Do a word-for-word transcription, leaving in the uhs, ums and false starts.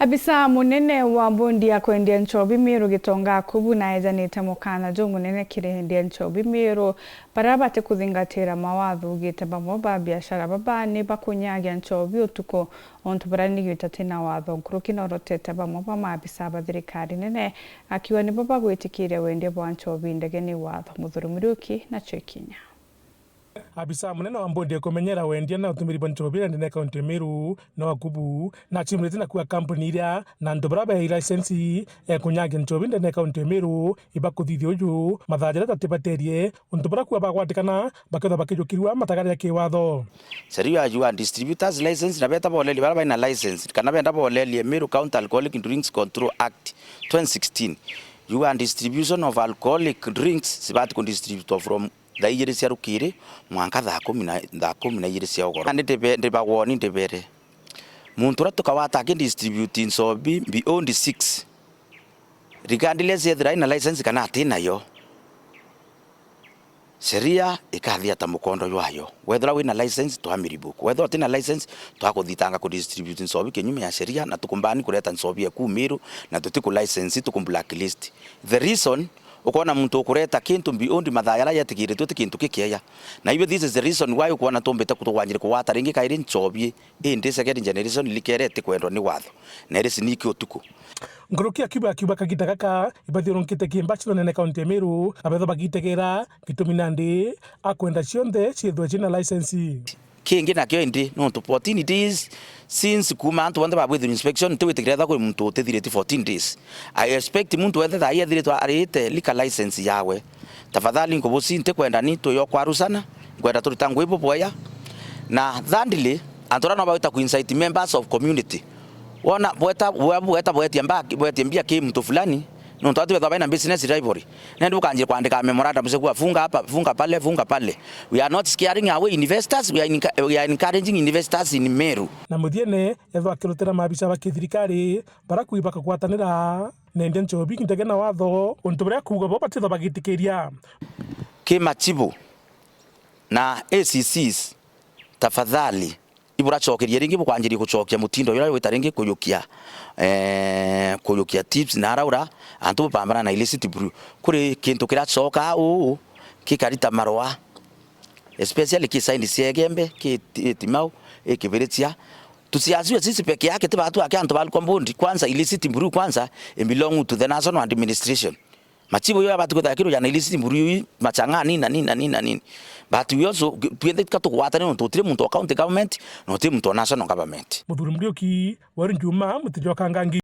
Abisa munene wa mbondi ya kwendia nchobi Meru Gitonga Akubu naejanite mukana jumunene kiri endia nchobi Meru baria batikuthingatira mawatho, ugite bamwe ba biashara baba ni bakunyagia nchobi utuku, untu buria ni gwita ti na watho. Nkuruki norotete bamwe ba maabisa ba thirikari nene akiuga nibo bagwitikiria wendia bwa nchobi ndege ni watho. Muthuri Muriuki nacio ikinya. Abisa munene wa mbondi ya kumenyera wendia na utumiri bwa nchobi ndene ya kaunti ya Meru, Noah Kubu, nachimurite na kuuga kampuni iria na antu baria bai license ya kunyagia nchobi ndene ya kaunti ya Meru ibakuthithia uju mathaa jaria jatibaterie, untu baria kuuga bagwatikana bakethwa bakijukirua matagara ya kiwatho. Sheria ya distributors license na beta boleria baria bai na license kana benda boleria Meru County Alcoholic Drinks Control Act twenty sixteen. You and distribution of alcoholic drinks sibati kudistributwa from thaa ijiri cia rukiri mwanka thaa kumi na, thaa kumi na ijiri cia ugoro. Nandi ndibe-, ndibawoni ndibere. Muntu uria tukawata akidistribute nchobi beyond six, regardless ethira ina license kana ati nayo, sheria ikathia ta mukondo jwayo. Wethira wina license, twa miribuku. Wethira utina license, twakuthitanga kudistribute nchobi kinyume ya sheria, na tukumbani kureta nchobi eku Meru, na tutiku license, tuku blacklist. The reason Ukoona muntu ukureta kintu beyond mathaa jaria jetikiritwe ti kintu gikieja. Na iwe, this is the reason why ukoona tumbite ku-, tugwanjire kugwata ringi kairi nchobi indi second generation likere itikwendwa ni watho na iri siniki utuku. Nkuruki akiuga, akiuga kagiita gaka ibathiurunkite kimbaciro nene kaunti ya Meru, abethwa bagitegera gitumi nandi akwenda cionthe ciithwe ciina license. Kingi nakio indi, nontu fourteen days since kuuma antu bonthe babwithirwe inspection, ntiwitikira ethirwa kwi muntu utithiriti fourteen days. I expect muntu wethe thaa ii ethiritwe arite liquor license yawe. Tafadhali nkubusi, ntikwenda ni tuyokwarusana, nkwenda turita ngui bubwea. Na thirdly, antu aria no bagwita ku incite members of community. Wona bweta, bwe-, bweta bwetia mba-, bwetia mbia ki muntu fulani, nontu ati bethwa baina business rivalry. Nandi bukanjia kwandika memorandum cia kuuga, "Funga hapa, funga pale, funga pale." We are not scaring away investors, we are enca-, we are encouraging investors in Meru. Na muthiene, ethwa akirutira maabisa ba kithirikari, baria kui bakagwatanira na endia nchobi ndege na watho, untu buria kuuga bo batithwa bagitikiria. Ki machibu na A C Cs, tafadhali, iburacokerie ringi, bukwanjirie gucokia mutindo juria jwita ringi kujukia, eh, kujukia tips na araura antu bupambana na illicit brew. Kuri kintu kiracoka uu, kikarita marua, especially ki side cia Igembe, ki Ti-, Timau, i Kibirichia. Tusiaziwe sisi peke yake, ti batu ake antu ba Alcon Board. Kwanza, illicit brew kwanza, it belong to the national administration. Machibu yo abati kwithira akiruja na illicit brew ii, machang'aa nini na nini na nini na nini. But we also, twinthe tika tugwatane nontu gutiri muntu wa county government, na gutiri muntu wa national government. Muthuri Muriuki, Waru Njuma, Mutiji wa Kangangi.